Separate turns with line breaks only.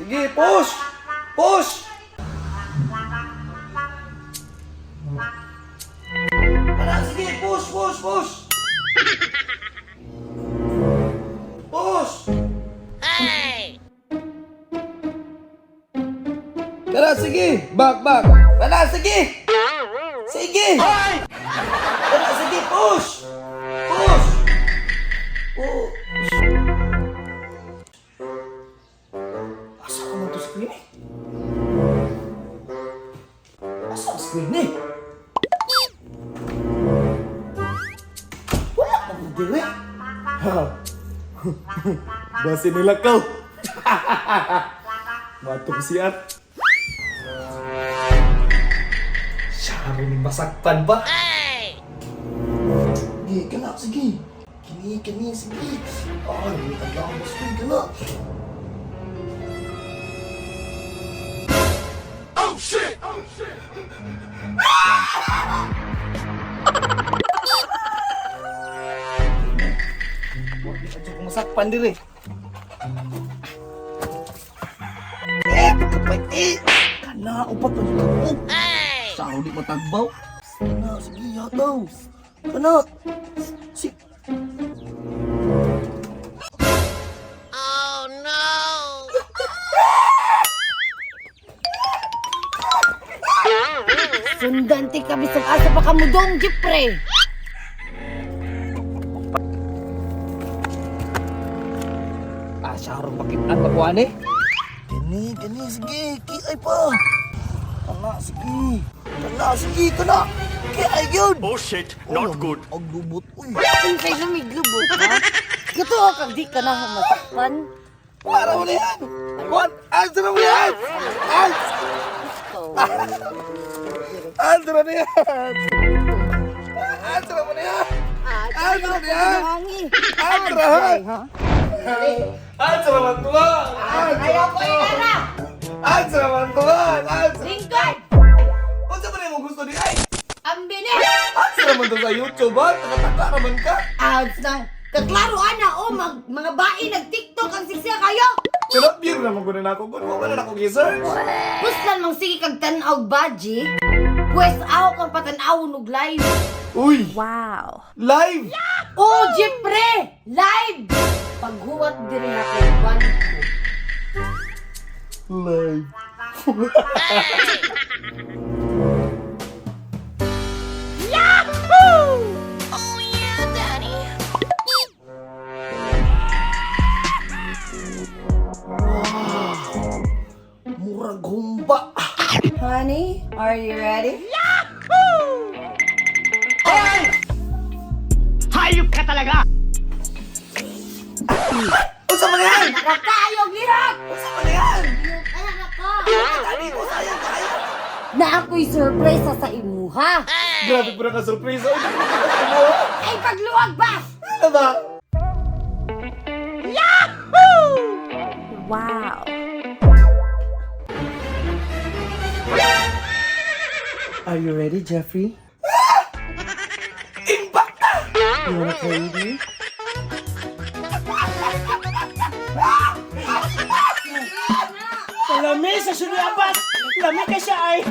Sige, push! Push! Kana, sige, push, push, push! Push! Hey! Tara, sige! Back, back! Tara, sige! Sige! Tara, sige, push! Push! Push! Asa ka man to screen eh? Asa ang screen eh? Wala pa mo dire. Base nila ka. Matong siya. Siya rin masaktan ba? Sige, kana, sige. Kini, kini, sige. Ah, nangitag lang ang screen, kana. Medyo masakpan dire. Eh, kapay eh. Kana upat pa dito. Sa di matagbaw. Kana sige yataw. Kana. Si.
Oh no!
Sundan ti ka bisag asa pa ka mo dong, Jeffrey.
Ah, siya ron bakit ang makuha ni? Kini, kini sige, kiay pa. Kana sige. Kana sige, kana. Kiay yun.
Oh shit, not good.
Ang lubot uy.
Unsay lumiglubot ha? Katuo kag di ka na masakpan.
Para mo na yan! What? Answer mo yan!
Ikaw.
Answer mo na yan! Answer mo na yan! Answer mo na yan!
Hangi.
Answer ha! Answer mo to!
Ayaw ko inara.
Answer mo to! Answer!
Lingkod.
Unsa ba nimo gusto ni ay?
Ambine.
Answer mo to sa YouTube ha? Takataka naman ka!
Ads na. Kaklaro ana oh mag, mga bae nag TikTok ang siksya kayo.
Pero beer naman ko na ako. Kung wala na ako gi-search.
Puslan mang sige kag tan-aw baji. Pwes aw kang patan-awon og live.
Uy!
Wow.
Live!
Oh, Jeffrey! Live! Paghuwat diri ha kay Juan ko.
Live.
Oh yeah, Daddy.
Murag humba.
Honey, are you ready?
Unsa man yan?
Nakakayog lihok!
Unsa man yan?
Anak ka!
Dali ko sayang kayo.
Na ako'y sorpresa sa imuha.
Grabe po na ka-surprise. Unsa man ka
Ay, pagluwag ba?
Ano ba?
Wow.
Are you ready, Jeffrey?
Impact!
You wanna play with me? Lami sa suniabat! Lami ka siya ay!